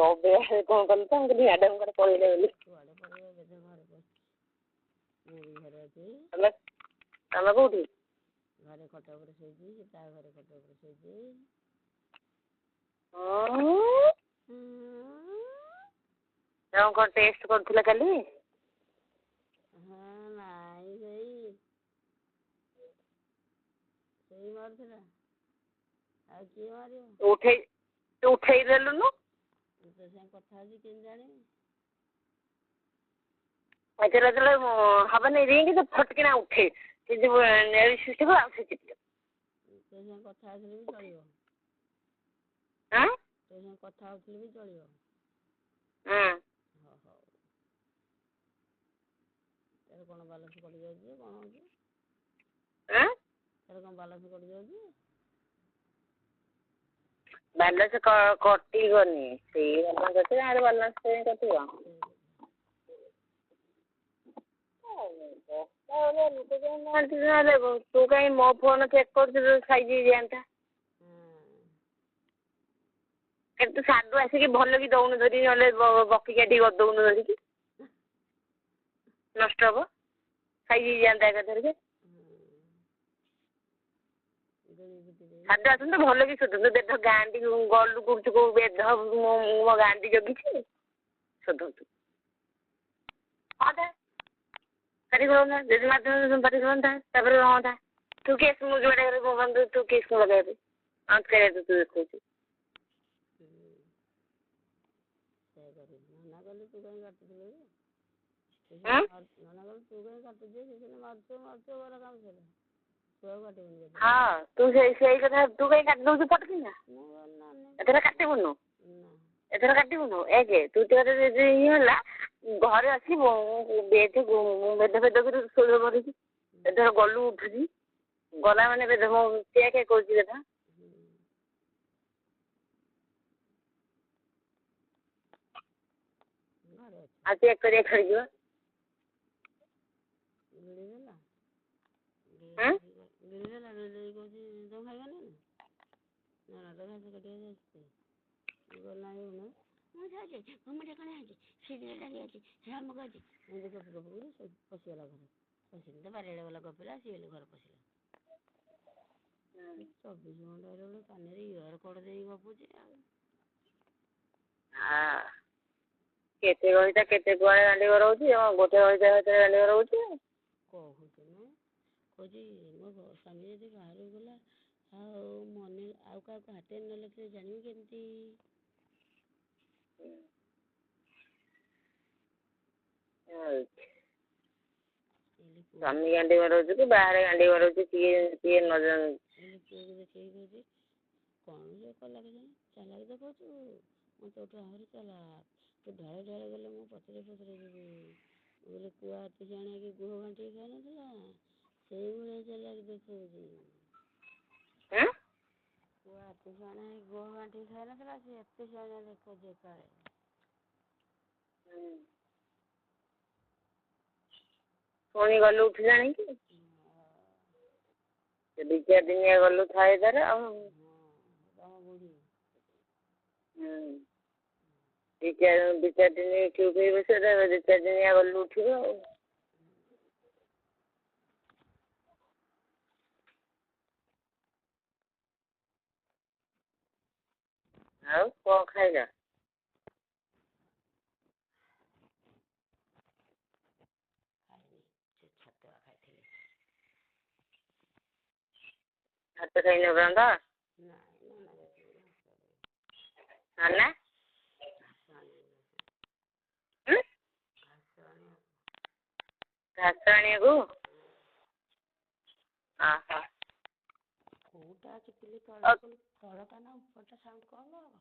ଅବେଳରେ କଣ କଲୁ ତ, ମୁଁ କହିଲି ମ୍ୟାଡାମ କୁଆଡେ ପଳେଇଲେ ବୋଲି। କୁଆଡ଼େ ପଳେଇବ, ବେଧ ଘରେ ପଶିଛି। ମୁଁ ବି ଘରେ ଅଛି। ତମେ ତମେ କୋଉଠି? ଘରେ ଖଟ ଉପରେ ଶୋଇଛି। ସେ ତା ଘରେ ଖଟ ଉପରେ ଶୋଇଛି। ତମ କଣ ଟେଷ୍ଟ କରୁଥିଲ କାଲି? ହଁ, ନାଇଁ, ସେଇ ସେଇ ମାରୁଥିଲା, ଆଉ କିଏ ମାରିବ? ଉଠେଇ ତୁ ଉଠେଇ ଦେଲୁନୁ। ମୁଁ ତୋ ସାଙ୍ଗେ କଥା ହଉଛି, କେମିତି ଜାଣିବି? ଏଥର ଯେତେବେଳେ ହବନି ରିଙ୍ଗ, ତ ଫଟକିନା ଉଠେ ସେ ଯୋଉ ନେଳି ସୃଷ୍ଟି, ଆଉ ସେ ଚିପିବ। ତୋ ସାଙ୍ଗେ କଥା ହଉଥିଲେ ବି ଚଳିବ। ଆଁ? ତୋ ସାଙ୍ଗେ କଥା ହଉଥିଲେ ବି ଚଳିବ। ହଁ। ହଉ ହଉ, ତାର କଣ ବାଲାନ୍ସ କଟି ଯାଉଛି? କଣ ହଉଛି? ଆଁ? ତାର କଣ ବାଲାନ୍ସ କଟି ଯାଉଛି? ବାଲାନ୍ସ କଟିବନି, ସେଇ ବାଲାନ୍ସ ଅଛି। ଆରେ ବାଲାନ୍ସ କାଇଁ କଟିବ? ତୁ କାଇଁ ମୋ ଫୋନ ଚେକ୍ କରୁଛୁ? ସାଇଜ ହେଇଯାଆନ୍ତା। କିନ୍ତୁ ସାଡୁ ଆସିକି ଭଲ କି ଦଉନୁ ଧରି, ନହେଲେ ବକିକା ଟିକେ ଦଉନୁ ଧରିକି, ନଷ୍ଟ ହବ। ସାଇଜ ହେଇଯାଆନ୍ତା ଏକାଥରକେ। ସାଡୁ ଆସନ୍ତୁ, ଭଲ କି ଶୋଧନ୍ତୁ। ବେଧ ଗାଣ୍ଡି ଗଲୁ କରୁଛୁ କୋଉ ବେଧ ମୋ ଗାଣ୍ଡି ଜଗିଛି, ଶୋଧନ୍ତୁ। ହଁ, ପାଟି କରନ୍ତା ଯଦି ମାଧ୍ୟମ ପାଟି କରନ୍ତା, ତାପରେ ରହନ୍ତା। ତୁ କେସ୍ ମୁଁ ଯୁଆଡ଼େ ଗଲେ ମୋ ବନ୍ଧୁ, ତୁ କେସ୍ ଲଗେଇବା ପାଇଁ ଅନ୍ତ ତୁ ଦେଖାଉଛୁ। ସେଇଆ କରିବି। ମନା କଲି, ତୁ କାହିଁ କାଟୁଥିଲୁ କି? ମନା କଲି, ତୁ କାହିଁ କାଟୁଛୁ? ସେ ସିନା ମାରୁଥିବ ମାରୁଥିବ, ଗଲା କାମ ସରିଲା। ଛୁଆକୁ କାଟିବୁନି କେତେବେଳେ। ହଁ, ତୁ ସେଇ ସେଇ କଥା, ତୁ କାହିଁ କାଟି ଦଉଛୁ ପଟକିନା? ମୁଁ ନାନୀ। ଏଥର କାଟିବୁନୁ। ନା। ଏଥର କାଟିବୁନୁ। ଏକ ତୁ ତୋର ଯଦି ଇଏ ହେଲା, ଘରେ ଅଛି ବେଧ ବେଧ ବେଧ କରି ଶୋଇବ ଧରିକି। ଏଥର ଗଲୁ ଉଠୁଛି, ଗଲା ମାନେ ବେଧ ମୁଁ ଚେକ୍ କରୁଛି ବେଧ। ଘରେ ଅଛି। ଆଉ ଚେକ୍ କରିବା ଖେଳିଯିବ। ଗିଳିଦେଲା। ଆଁ? ଗିଳିଦେଲା, ଗିଳି ଦେଇକି କହୁଛି, ତମେ ଖାଇବନି ନା? ନା ତ ଘାସ କାଟିବାକୁ ଆସିଛି। ମୁଁ କହିଲି ନାଇଁ, ମୁଁ ଯାଉଛି। ମୁଁ କଣ ହେଇଛି, ସିରିଏଲ ଲାଗି ଅଛି, ଅମୁକ ଅଛି, ଏମିତି ଗପି ଗପି କରି ପଶିଗଲା ଘରେ। ପଶିନି ତ, ବାରିଆଡ଼େ ଗଲା, ଗପିଲା, ଆସିଗଲି, ଘରେ ପଶିଲା। 24 ଘଣ୍ଟା ଗୋଟେ କାନରେ ଇୟର କଡ଼ ଦେଇକି ଗପୁଛି ଆଉ। କେତେ ଘଣ୍ଟା କେତେ କୁଆଡ଼େ ଗାଣ୍ଡି ମରଉଛି, ଗୋଟେ ଘଣ୍ଟା ଭିତରେ ଗାଣ୍ଡି ମରଉଛି। କହୁଛି ନା, କହୁଛି ମୋ ସ୍ୱାମୀ ଯଦି ବାହାରକୁ ଗଲା ଆଉ ମନେ ଆଉ କାହାକୁ ହାତରେ ନ ଲେଖିଲେ ଜାଣିବି କେମିତି? ସ୍ୱାମୀ ଗାଣ୍ଡି ମରଉଛି କି ବାହାରେ ଗାଣ୍ଡି ମରଉଛି, କିଏ କିଏ ନ ଜାଣୁଛି। ଏଇଲେ ପୁଅକୁ ଦେଖେଇକି କହୁଛି, କଣ ସେ କଲା କେଜାଣି, ଚାଲାକି ଦେଖାଉଛୁ, ମୁଁ ତୋଠୁ ଆହୁରି ଚାଲାକ, ତୁ ଢଳେ ଢଳେ ଗଲେ ମୁଁ ପଛରେ ପଛରେ ଯିବି। ମୁଁ କହିଲି, କୁଆ ଏତେ ସିଆଣିଆ କି ଗୁହ ଘାଣ୍ଟିକି ଖାଇନଥିଲା, ସେଇଭଳିଆ ଚାଲାକି ଦେଖାଉଛି। କୁଆ ଏତେ ସିଆଣିଆ ହେଇକି ଗୁହ ଘାଣ୍ଟିକି ଖାଇନଥିଲା, ସେ ଏତେ ସିଆଣିଆ ଦେଖାଉଛି ଏକାଳେ। ପୁଣି ଗଲୁ ଉଠିଲାଣି କି? ସେ ଦି ଚାରି ଦିନିଆ ଗଲୁ ଥାଏ ତାର ଆଉ। ତମ ବୁଢ଼ୀ। ଦି ଚାରି ଦିନ ଉଠି ଉଠି ବସିବ, ଦି ଚାରି ଦିନିଆ ଗଲୁ ଉଠିବ ଆଉ। ଆଉ କଣ ଖାଇଲ? ଖାଇନି, ସେ ଛତୁଆ ଖାଇଥିଲି। ଭାତ ଖାଇନ ଏପର୍ଯ୍ୟନ୍ତ? ନାଇଁ, ନନା ଯାଇଛନ୍ତି ଘାସ ନନା। ଘାସ ଆଣିବାକୁ। ଘାସ ଆଣିବାକୁ। ଘାସ ଆଣିବାକୁ। ଓହୋ। କୋଉଟା ଚିପିଲେ ତଳ ତଳଟା ନା ଉପରଟା ସାଉଣ୍ଡ କମ୍ ହବ?